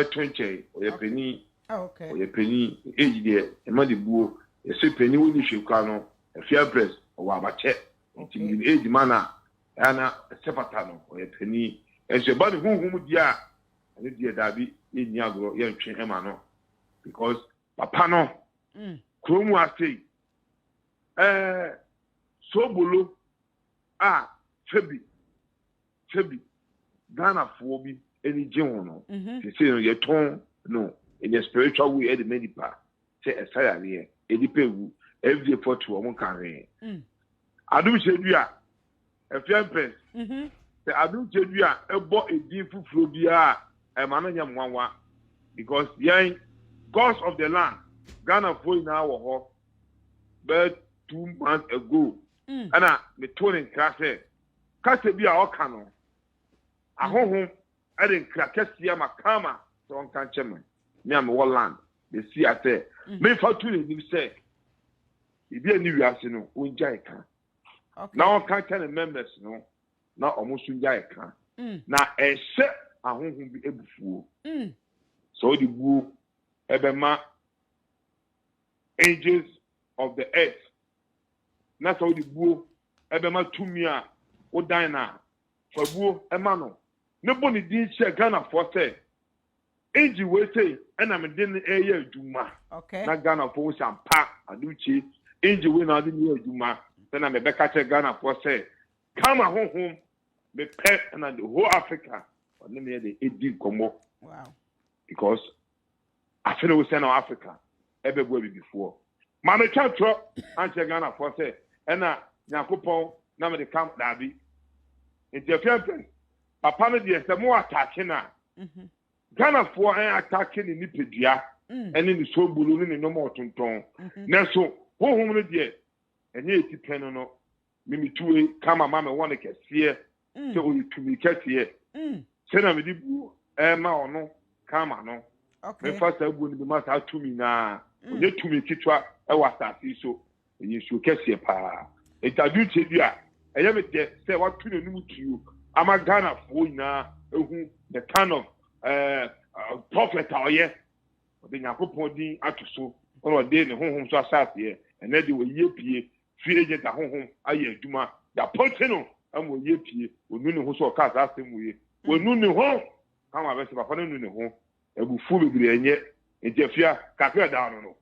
bɛto nkyɛn. Ɔyɛ panin. Ɔyɛ panin. Age deɛ, ɛma de buo. Yɛsɛ panin wo ni hwɛ kura no, Afia Press ɔwɔ abakyɛ. Nti mi age ma na ɛna ɛsɛ fata no, ɔyɛ panin. Ɛnso ɛba ne huhum deɛ a, ɛno deɛ daabi, yɛnni agorɔ, yɛntwe ɛma no because papa no kurom ase sobolo a febi febi Ghanafoɔ bi ani gye ho no, sese no yɛtɔn no in a spiritual way ɛde ma nipa sɛ ɛsa yareɛ, nipa ewu, FDA fɔ to wɔn nka hwee. Adom hyɛ dua, Afia Mpɛs, sɛ adom hyɛ dua ɛbɔ edin foforɔ biara, ɛma no nyɛ nwanwa because yɛn gods of the land, Ghanafoɔ nyinaa wɔ hɔ. Bɛyɛ 2 months ago ɛna meto ne nkra sɛ kasa bi a ɔka no, ahohom ɛde nkra kɛseɛ ma kama sɛ ɔnka nkyɛn me a mewɔ land besi asɛ mefa tu n'anim sɛ ebi a ni wiase no ɔngyae ka na ɔka kyɛ ne members no na ɔmo nso ngyae ka na ɛhyɛ ahohom bi ebufuo sɛ ɔde buo ɛbɛma angels of the earth na sɛ ɔde buo ɛbɛma tumi a wodan na fa buo ɛma no ne bɔ ne din kyerɛ Ghanafoɔ sɛ angel wei sei ɛna mede ne ɛyɛ adwuma na Ghanafoɔ wo sɛ ampa, Adokye angel wei na ɔde ne yɛ adwuma. Sɛna mebɛka kyerɛ Ghanafoɔ sɛ kama honhom mepɛ ɛna the whole Africa ɔne me yɛ de ɛdi nkɔmmɔ because afe ne wo sɛ na Africa ɛbɛboa bibifoɔ. Maame twa torɔ ankyerɛ Ghanafoɔ sɛ ɛna Nyankopɔn na mede kam daabi. Nti Afia Mpɛ papa no deɛ, sɛ mo attack no a, Ghanafoɔ ɛn attack ne nipadua ɛne ne sobolo ne ne nneɛma ɔtontɔn, nanso honhom no deɛ, ɛnyɛ eti pɛ no mimitue kama ma me wɔ ne kɛseɛ sɛ ɔyɛ tumi kɛseɛ sɛnea mede buo ɛma ɔno kama no, mefa saa buo no bi ma saa tumi naa. Ɔnyɛ tumi ketewa ɛwɔ asase yi so, ɛyɛ nsuo kɛseɛ paa. Nti adwonkyɛ bi a ɛyɛ me dɛ sɛ wato n'anim tuo ama Ghanafoɔ nyinaa ehu the kind of prophet a ɔyɛ. Ɔde Nyankopɔn din ato so ɛna ɔde ne honhom so ahyɛ aseɛ. Ɛnɛ de wɔyie pie free agent ahohom ayɛ adwuma yɛapɔnte no ama wɔyie pie. Onu ne ho so ɔkaa saa asɛm wie, wɔnu ne ho kama bɛsɛ papa no nu ne ho abufuo bebree. Ɛnyɛ nti Afia kakra da no.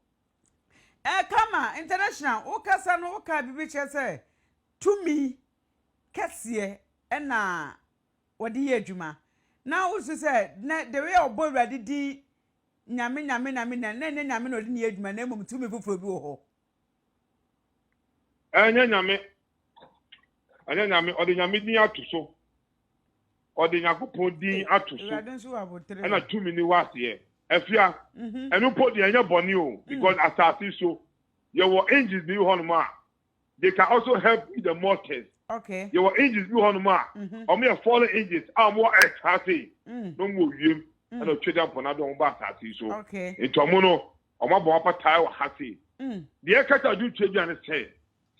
Kama International, wokasa no, woka biribi kyerɛ sɛ tumi kɛseɛ ɛna wɔde yɛ adwuma na wosu sɛ na the way a ɔbɔ Awurade din, Nyame, Nyame, Nyame, na ɛnyɛ Nyame na ɔde ne yɛ adwuma, na mmom tumi foforɔ bi wɔ hɔ. Ɛnyɛ Nyame, ɛnyɛ Nyame. Ɔde Nyame din ato so, ɔde Nyankopɔn din ato so. Awurade nso wɔ abotire. Ɛna tumi ni wɔ aseɛ, Afia. Ɛno mpo deɛ, ɛnyɛ bɔne o because asase so yɛwɔ angels bi hɔnom a they can also help with the mortals. Yɛwɔ angels bi hɔnom a ɔmo yɛ fallen angels a ɔmo wɔ earth ha sei na ɔmo wɔ wiem ɛna otwa da mpɔna de ɔmo ba asase yi so. Nti ɔmo no, ɔmo abɔ wɔn apataa wɔ ha sei. Deɛ ɛkata adu twa bi a ne sɛ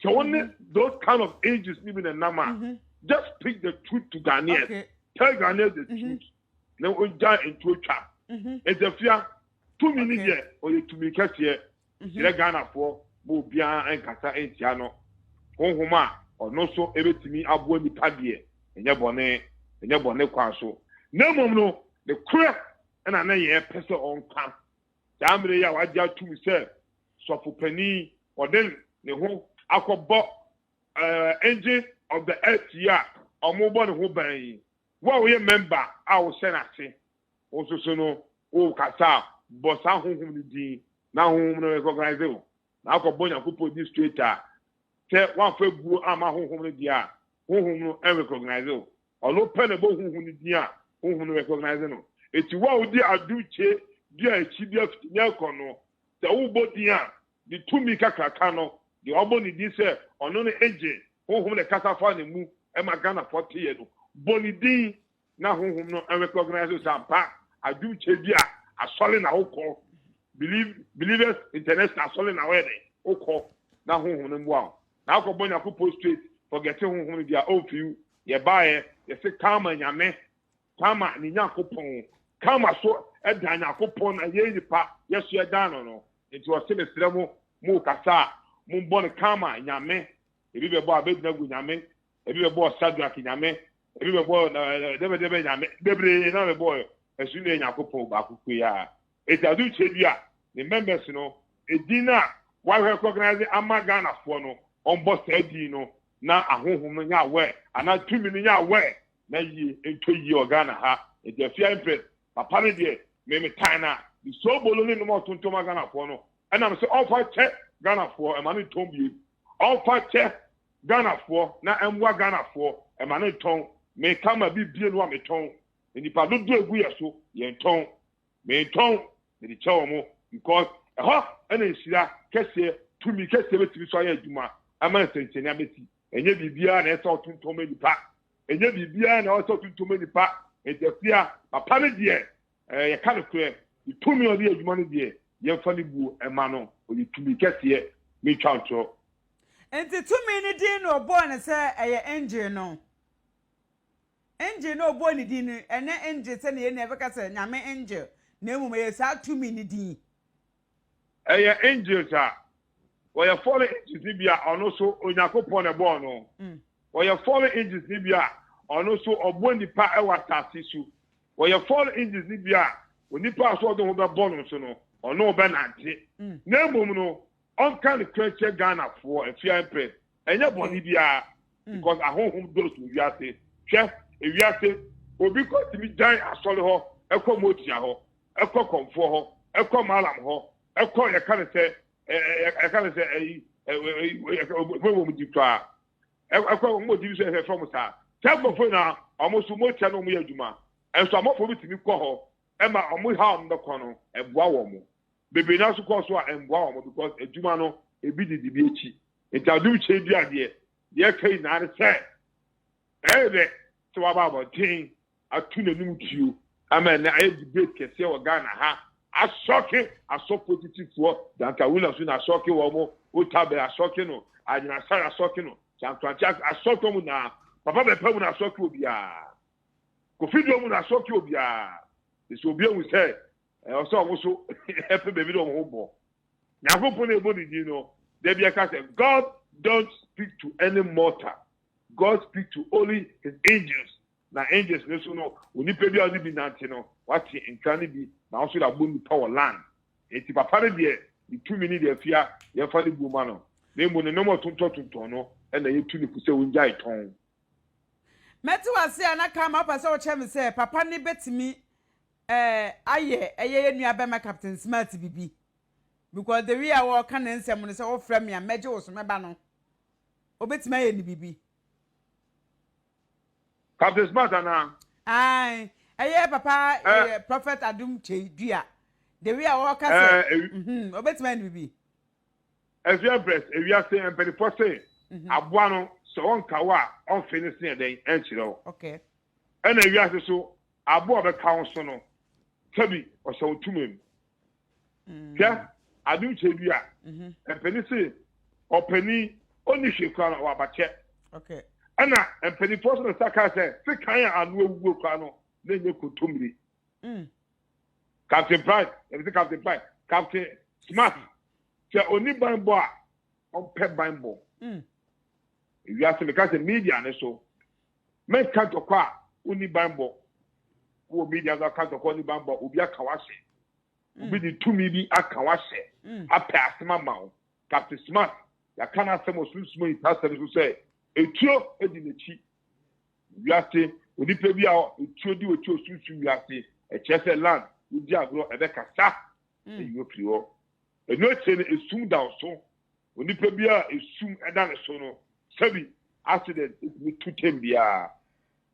wɔn ne those kind of angels ni bi na nam a, just speak the truth to Ghanaians. Tell Ghanaians the truth na ogya ntuo twa. Ntafia tumi ni deɛ, ɔyɛ tumi kɛseɛ kyerɛ Ghanafoɔ ma obiara nkasa ntia no. Honhom a ɔno nso ebetumi aboa nipa deɛ, ɛnyɛ bɔne, ɛnyɛ bɔne kwan so, na mmom no ne korɛ ɛna ne yɛn pɛ sɛ ɔnka. Saa mmerɛ yi a wagye atum sɛ sɔfo panin ɔde ne ho akɔbɔ angel of the earth yi a ɔmo bɔ ne ho ban yi, wo a woyɛ member a wohyɛ n'ase, wo nso so no wo kasa a, bɔ saa honhom no din na honhom no recognize wo. Na akɔbɔ Nyankopɔn din straight a, sɛ woamfa buo ama honhom no deɛ a, honhom no ɛrecognize wo. Ɔno pɛ na ɛbɔ honhom no din a, honhom no recognize no. Eti wo a wodi adukye di a akyi bi afiti ne ɛkɔ no sɛ wobɔ din a, ne tumi kakraka no deɛ, ɔbɔ ne din sɛ ɔno no angel honhom na ɛkasa fa ne mu ɛma Ghanafoɔ teɛ no, bɔ ne din na honhom no ɛrecognize wo sɛ ampa, adumkyɛ bi a asɔre na wokɔ, Believers International asɔre na wɔyɛ dɛ wokɔ, na honhom no mmoa wo. Na akɔbɔ Nyankopɔn straight, forget honhom no deɛ, ɔmfiw. Yɛbaeɛ yɛsɛ kama Nyame, kama ne Nyankopɔn. Kama so dan Nyankopɔn na yɛn nipa yɛso yɛdan no no. Nti ɔse mesrɛ mo, mo kasa a, mombɔ no kama Nyame. Ebi bɛbɔ Abednego Nyame, ebi bɛbɔ Shadrach Nyame, ebi bɛbɔ dɛbɛdɛbɛ Nyame, bebree na bɛbɔ ɛso ne Nyankopɔn baako koe a. Eti Adom Kyerɛdua ne members no, edin no a wa recognize ama Ghanafoɔ no, ɔmbɔ saa din no na ahonhom no nyɛ aware anaa tumi no nyɛ aware na yie ntɔ yie wɔ Ghana ha. Nti Afia Empress papa no deɛ me me tan no a ne soobolo ne nnoɔma ɔtontɔn ma Ghanafoɔ no ɛna me sɛ ɔmfa nkyɛ Ghanafoɔ ɛma no ntɔn biem ɔmfa nkyɛ Ghanafoɔ na ɛmmoa Ghanafoɔ ɛma no ntɔn me kama bi bie no a metɔn nnipa dodoɔ egu yɛ so yɛntɔn Mentɔn, mede kyɛ wɔn because ɛhɔ na nhyira kɛseɛ, tumi kɛseɛ bɛtumi so ayɛ adwuma ama nsɛnkyerɛnne abɛsi. Ɛnyɛ biribiara na ɛsɛ sɛ ɔtontɔn ma nnipa. Ɛnyɛ biribiara na ɛwɔ sɛ ɔtontɔn ma nnipa. Nti afia, papa no deɛ, eh, yɛka nokorɛ, ne tumi a ɔde yɛ adwuma no deɛ, yɛmfa ne buo mma no. Ɔyɛ tumi kɛseɛ, mentwa ntorɔ. Nti tumi no din na ɔbɔɔ no sɛ ɛyɛ angel no? Angel no a ɔbɔɔ ne din no, ɛnyɛ angel sɛnea yɛn nyinaa bɛka sɛ Nyame angel, na mmom ɛyɛ saa tumi no din. Ɛyɛ angels a wɔyɛ fallen angels no bi a ɔno nso Onyankopɔn na ɛbɔɔ no. Wɔyɛ fallen angels no bi a ɔno nso ɔbɔ nnipa wɔ asase so. Wɔyɛ fallen angels no bi a onipa a so ɔde ho bɛbɔ no nso no, ɔne wo bɛnante. Na mmom no, ɔnka nokorɛ nkyerɛ Ghanafoɔ, Afia Empress, ɛnyɛ bɔne biara because ahonhom dɔɔso wɔ wiase. Hwɛ, ewiase, obi kɔ tumi gyan asɔre hɔ ɛkɔ motia hɔ, ɛkɔ kɔmfoɔ hɔ, ɛkɔ malam hɔ, ɛkɔ yɛka ne sɛ yɛka ne sɛ ɛyi ɛwɔ wɔn di koraa ɛkɔ wɔn di bi so ɛfɛ fam saa. Saa nkurɔfoɔ nyinaa wɔn so motia na wɔn yɛ adwuma. Ɛnso amɔfoɔ bi tumi kɔ hɔ ɛma wɔn ha wɔn bɛkɔ no ɛboa wɔn. Bebree naa nso kɔɔ so a ɛmboa wɔn because adwuma no ebi didi bi akyi. Nti adom kyɛ dua deɛ, deɛ ɛka nyinaa ne sɛ ɛyɛ dɛ sɛ waba abɔnten ato n'anim tuo ama ɛnɛ ayɛ debate kɛseɛ wɔ Ghana ha asɔke asɔfoɔ titifoɔ Duncan Williams na asɔke wɔn mo Otabe asɔke no Agyinasare asɔke no Kyantoakye asɔke wɔn nyinaa Papa Bɛpɛ mu na asɔke obiara Kofi Duo mu na asɔke obiara ɛsɛ obi ehu sɛ Ɛwɔ sɛ wɔn nso pɛ baabi de wɔn ho bɔ. Nyankopɔn a yɛbɔ ne din no, da bi ɛka sɛ, God don't speak to any mortal. God speak to only his angels. Na angels no so no, onipa bi a ɔne bi nante no, wate nkra no bi, na wɔn nso de abɔ nipa wɔ land. Enti papa no deɛ, ne tumi ne deɛ afia, yɛmfa ne buo ma no. Na mmom ne nneɛma ɔtontɔntontɔn no na yɛtu no fo sɛ ɔngyae tɔn. Mɛte wo ase a na Karma wopɛ sɛ wokyerɛ me sɛ papa no bɛtumi eh ayɛ ɛyɛ yɛ nua bɛma Captain Smart bibi because the way a ɔɔka ne nsɛm no sɛ wo frɛ me a mɛgye wo so mɛba no obetumi ayɛ ne bibi. Captain Smart anaa? Ae ɛyɛ papa eh, Prophet Adum Kyei Dua the way a ɔɔka sɛ eh, mm obetumi ayɛ ne bibi. Ɛso Empress, ewiase mpanyinfoɔ se aboa no sɛ ɔnka wo a ɔnfe ne se ɛdɛn ɛnkyerɛ wo. Okay. Ɛna ewiase so Aboa a ɔbɛka wo so no, sɛbi ɔhyɛ wo ntoma mu. Hwɛ, adom kyɛ bi a, mpanin se ɔpanin ɔnni hwee koraa no, ɔwɔ abakyɛ. Ɛna mpanimfoɔ so na nsa kaa sɛ, sekan a ano awuo koraa no, na ɛnyɛ kontommire. Captain Price, ɛbi sɛ Captain Price, Captain Smart, sɛ ɔnni banbɔ a, ɔmpɛ banbɔ. Ewiase meka sɛ media ne so, Menka ntɔkwa a wonni banbɔ. Wowɔ media so aka ntɔkwa a wonni banbɔ a, obi aka wo ahyɛ. Obi de tumi bi aka wo ahyɛ apɛ asɛm ama wo. Captain Smart, yɛaka n'asɛm wɔ Sunsum Ahintasɛm so sɛ etuo di n'akyi. Wiase, onipa bi a etuo di w'akyi wɔ sunsum wiase, ɛkyerɛ sɛ land, wodi agorɔ, ɛbɛkasa ayi wo afiri hɔ. Ɛno akyire no, esum da wo so. Onipa bi a esum da ne so no, sɛbi accident tumi to tɛm biara.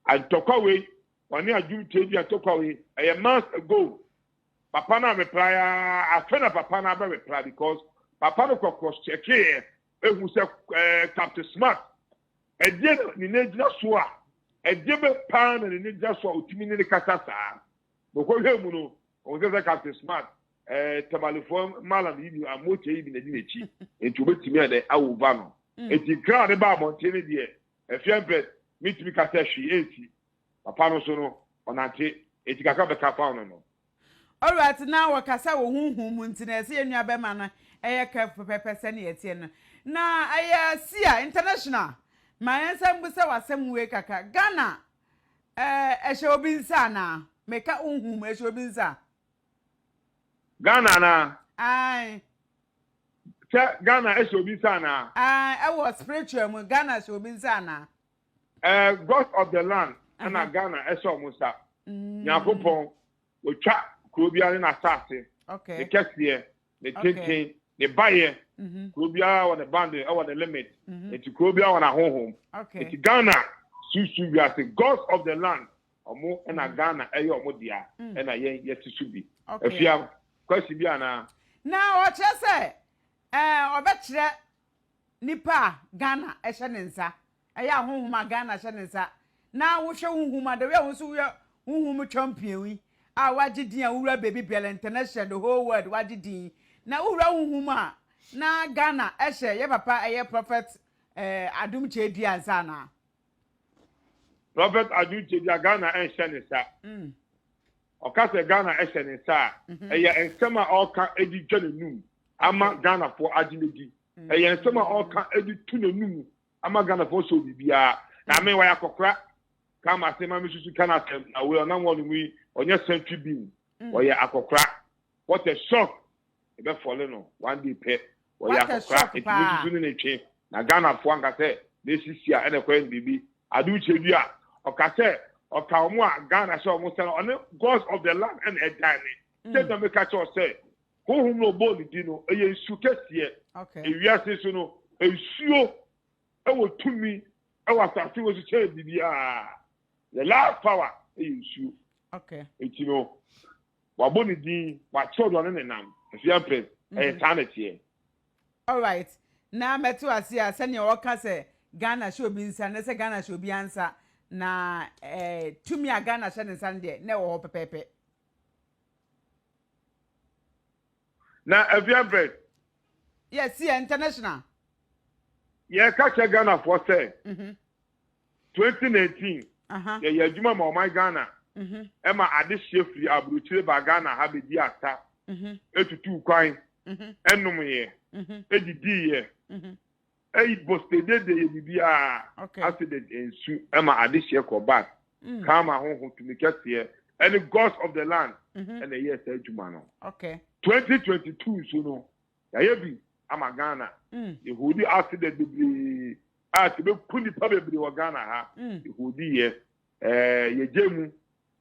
Ntɔkwa wei, ɔne adwom tie bi a ntɔkwa wei, ɛyɛ months ago. Papa no a reply a, afei na papa no abɛ reply because papa no kɔ cross checkeeɛ, ehu sɛ eh, Captain Smart, ɛdeɛ na ne nan gyina so a, ɛdeɛ bɛ paa na ne nan gyina so a otumi ne ne kasa saa. Na ɔkɔhwɛ mu no, ɔhu sɛ sɛ Captain Smart ɛɛ Tamalefoɔ malam yi bi amokyɛ yi bi na di n'akyi nti obetumi ayɛ dɛ awova no nti nkira a ɔde ba abɔnten no deɛ ɛfia mpɛ metumi ka sɛ hwee ɛnsi papa no so no ɔnante. Enti kakra bɛka fa no no. Alright na wɔkasa wɔ honhom mu nti na ɛsɛ yɛn nua bɛma no ɛyɛ careful pɛpɛpɛ sɛnea ɛteɛ no. Na ɛyɛ Sia international ma yɛn nsa mbusa wɔ asɛm wei kakra. Ghana ɛɛ ɛhyɛ obi nsa anaa? Meka honhom mu ɛhyɛ obi nsa? Ghana anaa? Ae. Sɛ Ghana ɛhyɛ obi nsa anaa? Ae, ɛwɔ spiritual mu Ghana hyɛ obi nsa anaa? Eh, God of the land ɛna Ghana ɛhyɛ ɔmo nsa. Nyankopɔn otwa kuro biara ne n'asase, ne kɛseɛ, ne tenten, ne bayɛ. Kuro biara wɔ ne boundary, ɛwɔ ne limit. Nti kuro biara wɔ n'ahonhom. Nti Ghana susu wiase, gods of the land, ɔmo ɛna Ghana ɛyɛ ɔmo dea, ɛna yɛn yɛte so bi. Afia, question bi anaa? Na ɔkyerɛ sɛ ɛɛ ɔbɛkyerɛ nipa a Ghana ɛhyɛ ne nsa. Ɛyɛ ahonhom a Ghana hyɛ ne nsa na wohwɛ honhom a the way a wo nso woyɛ honhom champion yi a wagye din a wowura baabi biara international the whole world wagye din na wowura honhom a na Ghana ɛhyɛ yɛ papa ɛyɛ prophet eh, Adom Kyei-Duah nsa anaa? Prophet Adom Kyei-Duah Ghana ɛnhyɛ ne nsa. Ɔka sɛ Ghana ɛhyɛ ne nsa a, ɛyɛ nsɛm a ɔka de dwa n'anum ama Ghanafoɔ agye no di. Ɛyɛ nsɛm a ɔka de tu n'anum ama Ghanafoɔ sɛ biribiara. Na me wɔyɛ akɔkora ka ma se ma me susu ka n'asɛm na wei ɔnam hɔ nom yi ɔnyɛ century being ɔyɛ akɔkora. What a shock! Ɛbɛfɔle no one day pɛ. Ɔyɛ akɔkora nti me susu ne ne twe. Na Ghanafoɔ anka sɛ na esisi a ɛna ɛkɔyɛ no biribi. Ade wokyɛ bi a ɔka sɛ ɔka wɔn a Ghana hyɛ wɔn nsa no ɔne gods of the land ɛna ɛdan ne. Sɛ na meka kyerɛ sɛ Honhom no ɔbɔɔ ne din no, ɛyɛ nsu kɛseɛ. Ewiase so no, nsuo wɔ tumi wɔ asase wɔ so kyɛn biribiara. The last power yɛ nsuo. Eti no, wabɔ ne din, wakyerɛw deɛ ɔne ne nam. Afia Empress, ɛyɛ saa na ɛteɛ. Alright, na mɛto ase a sɛnea ɔka sɛ Ghana hyɛ obi nsa na sɛ Ghana hyɛ obiara nsa na eh, tumi a Ghana hyɛ ne nsa no deɛ na ɛwɔ hɔ pɛpɛɛpɛ. Na Afia Brɛ. Yes, yɛ international. Yɛka kyerɛ Ghanafoɔ sɛ 2019 yɛyɛ adwuma ma ɔman Ghana ɛma adehyeɛ firi aburokyire baa Ghana ha bɛdi asa, ɛtutuu kwan, ɛnomyɛ, ɛdidiiɛ. Eyi bɔ stedede yɛ biribiara. Accident nsu ɛma adehyeɛ kɔ back. Karma honhom tumi kɛseɛ ɛne gods of the land ɛna ɛyɛɛ saa adwuma no. 2022 nso no yɛayɛ bi ama Ghana. Yɛhodi accident bebree a sɛ bɛku nipa bebree wɔ Ghana ha. Yɛhodi yɛ ɛɛ yɛgye mu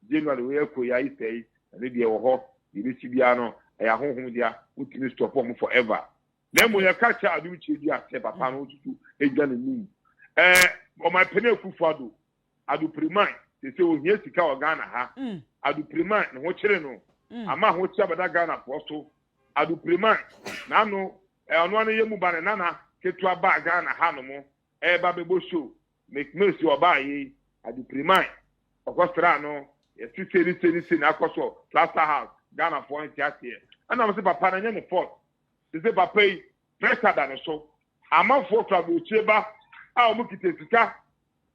January wei ɛkɔ yi ayi sɛe ɛne deɛ wɔ hɔ deɛ ɛbɛsi biara no ɛyɛ ahonhom dea wotumi stop wɔn forever. Na mmom yɛka kyerɛ Adom Kyerɛdua sɛ papa no nso gya n'anum. Ɛɛ Ɔmanpanin Akufo Addo, Addo Piriman, seesei ohia sika wɔ Ghana ha. Addo Piriman, ne ho kyere no. Ama ahokyere abɛda Ghanafoɔ so. Addo Piriman, n'ano, ɛɛ ɔno ara ne yam ba ne nana ketewa baa Ghana ha nom ɛreba bɛbɔ show. Meek Mills ɔbaa yei, Addo Piriman, ɔkɔsraa no, yɛse sei ne sei ne sei na akɔ so Plaster House, Ghanafoɔ nte aseɛ. Ɛna mo se papa no ɛnyɛ ne fault. Te sɛ papa yi, pressure da ne so. Amanfoɔ firi aburokyire ba a wɔn kita sika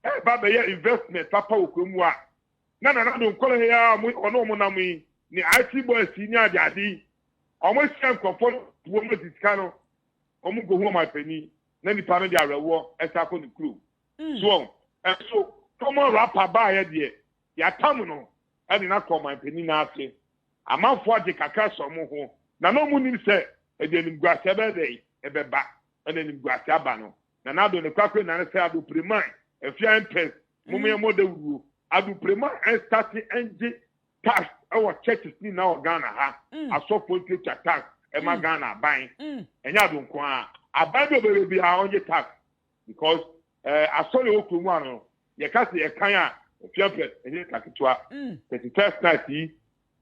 ɛreba bɛyɛ investment papa wɔ kurom a, na Nana Addo nkɔla yi a wɔn ɔne wɔn nam yi ne IT boys yi ne ade ade yi, wɔn ahyia nkurɔfoɔ no wɔn adi sika no, wɔn nkɔhu wɔn apanin na nipa no de awerɛhoɔ ɛsa akɔ ne kurom. So wɔn ɛso common rapper baayɛ deɛ yɛatam no ɛde no akɔ ɔman panin n'ase. Amanfoɔ agye kakra hyɛ wɔn ho na na wɔn nim sɛ ɛde animguase ɛbɛyɛ dɛ ɛbɛba ɛna animguase aba no. Nana Addo ne kwakwe nane sɛ Addo Piriman Afia Empress mo yɛ mo dawuro. Addo Piriman ɛnstate ɛngye tax ɛwɔ churches ni na wɔ Ghana ha. Asɔfoɔ ntuatua tax ɛma Ghana aban. Ɛnyɛ Addo nko ara, aban bi a ɔbɛbɛ biara ɔngye tax because ɛɛ asɔre wɔ kurom ano yɛka sɛ yɛkan a Afia Empress ɛnyɛ ka ketewa. 31st night yi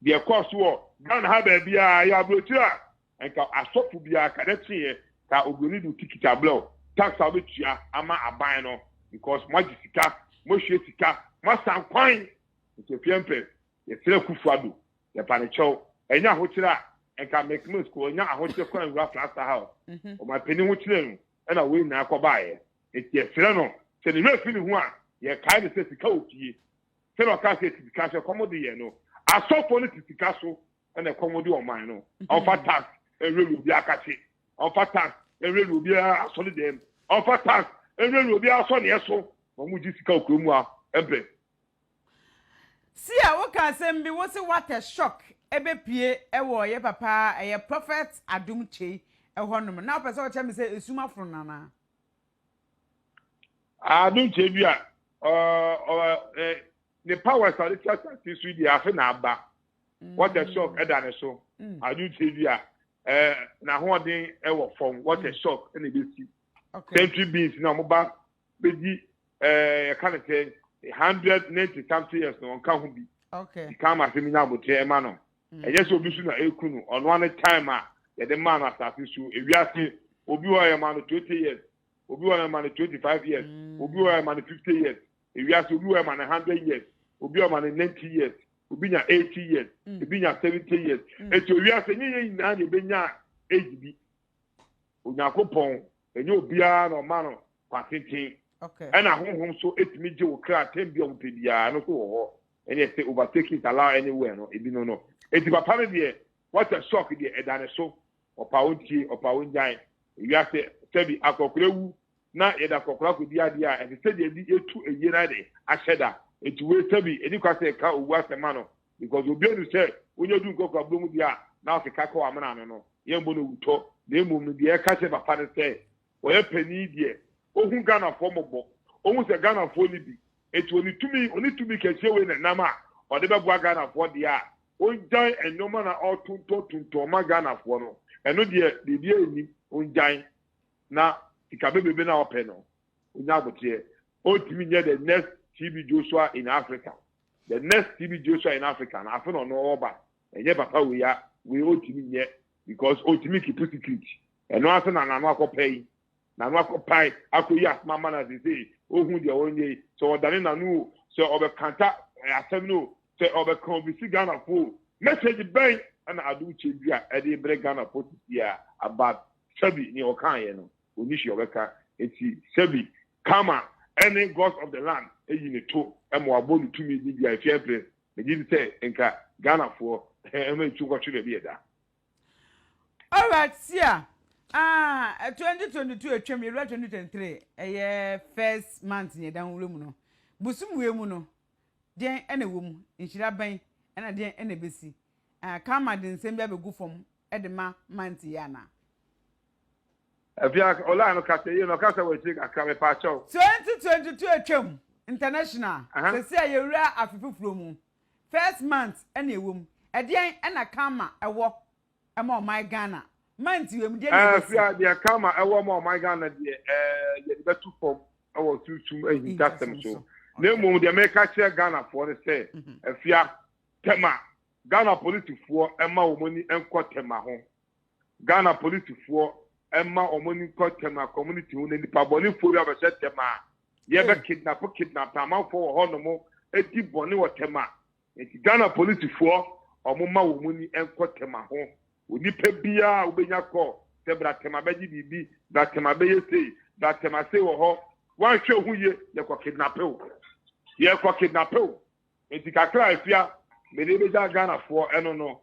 deɛ ɛkɔɔ so wɔ Ghana ha baabi a yɛ aburokyire a nka asɔfo biara ka dɛ kyeeɛ ka oburoni de tikiti ablɛw tax a wobɛtua ama aban no because moagye sika, moahwie sika, moasan kwan. Nti Afia Empress yɛsrɛ Akufo Addo yɛpa ne kyɛw ɛnyɛ ahokyerɛ a nka Meek Mills kɔ ɔnya ahokyerɛ kwan wura Flagstaff House ɔmanpanin ho kyerɛ no ɛna wei nyinaa kɔbaeɛ. Nti yɛsrɛ no sɛ ne werɛ fi ne ho a yɛkae no sɛ sika wɔ fie sɛdeɛ ɔka sɛ sika sɛ kɔm de yɛ no. Asɔfoɔ no te sika so ɛna ɛkɔm de ɔman no. Ɔmfa tax nwurawura obi akakye, ɔmfa tax nwurawura obi asɔre dɛm, ɔmfa tax nwurawura obi asɔneɛ so, na wɔn gye sika wɔ kurom ha mpɛ. Si a woka asɛm bi, wo se what a shock ɛbɛpie ɛwɔ yɛ papa ɛyɛ Prophet Adom Kyei ɛhɔ nom, na wopɛ sɛ ɔkyerɛ me sɛ esum aforo no anaa? Adom Kyei bi a ɔɔ ɔ ne powers a ɔde te asase so yi deɛ, afe na aba. What a shock ɛda ne so. Adom Kyei bi a n'ahoɔden ɛwɔ fam, what a shock ɛna ebesi. Century beings na wɔn ba bɛdi yɛka ne sɛ 190 something years na ɔnka ho bi. Sika ama asɛm nya abotire ɛma no. Ɛnyɛ sɛ obi so na eku no, ɔno ano time a yɛde maa no asase so. Ewiase, obi wɔ yɛ ma no 20 years, obi wɔ yɛ ma no 25 years, obi wɔ yɛ ma no 50 years. Ewiase, obi wɔ yɛ ma no 100 years, obi wɔ ma no 90 years, obi nya 80 years, ebi nya 70 years. Eti ewiase nye yɛn nyinaa na ebenya age bi. Onyankopɔn enye obiara na ɔma no kwatenten. Ɛna honhom so etumi gye wo kra tɛm bi a ɔmo pɛ biara no so wɔ hɔ. Ɛna ɛsɛ overtaking is allowed anywhere no ebi no. Eti papa no deɛ, what a shock deɛ ɛda ne so. Ɔpa wo ntie, ɔpa wo ngyan. Ewiase, sɛbi, akɔkora wu na yɛde akɔkora akɔdi adeɛ a ɛsɛ sɛ deɛ yɛde etu eyie na de ahyɛ da. Eti wei, sɛbi, eni kwa sɛ ɛka owu asɛm ma no, because obi enu sɛ onye du nkɔkora burom deɛ a na ɔkeka kɔ amena no, yɛn bɔ no wutɔ. Na emom no deɛ, ɛka kyerɛ papa no sɛ ɔyɛ panin deɛ, ohun Ghanafoɔ mmɔbɔ, ohun sɛ Ghanafoɔ ni bi. Eti oni tumi kɛseɛ wei na nam a ɔde bɛboa Ghanafoɔ deɛ a, ongyan nneɛma na ɔtontɔn tontɔn ma Ghanafoɔ no. Ɛno deɛ, biribi anim, ongyan na sika bebrebe na ɔpɛ no, onya aboteɛ. Ɔntumi nyɛ the next TB Joshua in Africa. The next TB Joshua in Africa na afe na ɔno ɔba. Ɛnyɛ papa wei a wei, ɔntumi nyɛ because ɔntumi keep secret. Ɛno ase na n'ano akɔpɛ yi, n'ano akɔpae akɔyi asoma ama na sese ohun deɛ ɔnyɛ yi sɛ ɔdane n'ano o, sɛ ɔbɛkanta asɛm no o, sɛ ɔbɛka obi si Ghanafoɔ o. Message bɛn ɛna Adom Kyei bi a ɛde brɛ Ghanafoɔ sisi a about sɛbi nea ɔkaayɛ no? Oni hwee ɔbɛka. Eti sɛbi, karma ɛne gods of the land eyi ne to ɛma wabɔ ne tumi di bi a efia mpere. Megye di sɛ nka Ghanafoɔ ɛma etu nkɔtwe baabi yɛ da. Alright, sia 2022 atwam, yɛwura 2023, ɛyɛ first month ne yɛda nwura mu no. Bosom wei mu no, deɛn ɛna ɛwɔ mu? Nhyira bɛn ɛna deɛn ɛna ɛbɛsi? Kama de nsɛm bi abɛgu fam ɛde ma month yi ana? Afia, ɔlaa no kasa yie na ɔkasa wɔ akyire kakra, mepa akyɛw. 2022 atwam, international. Sɛsi a yɛwura afe foforɔ mu, first month ɛna ɛwɔ mu. Ɛdeɛn ɛna kama ɛwɔ ɛma ɔman Ghana month wei mu? Deɛ na ɛbɛsi? Afia, deɛ kama ɛwɔ ma ɔman Ghana deɛ, yɛde bɛto fam ɛwɔ sunsum ahintasɛm so. Na mmom deɛ mɛka kyerɛ Ghanafoɔ no sɛ, Afia, Tɛma, Ghana polisifoɔ ɛma wɔn ani nkɔ Tɛma ho. Ghana polisifoɔ ɛma wɔn ani nkɔ Tɛma community ho, na nipa bɔnefoɔ bi abɛhyɛ Tɛma a yɛbɛ kidnap amanfoɔ wɔ hɔnom, edi bɔne wɔ Tɛma. Nti Ghana polisifoɔ, wɔn ma wɔn ani nkɔ Tɛma ho. Onipa biara a wobɛnya kɔ sɛ bra Tɛma bɛgye biribi, bra Tɛma bɛyɛ sei, bra Tɛma sei wɔ hɔ, wanhwɛ ho yie, yɛkɔ kidnap o, yɛkɔ kidnap o. Nti kakra a, Afia, mede bɛgya Ghanafoɔ ɛno no.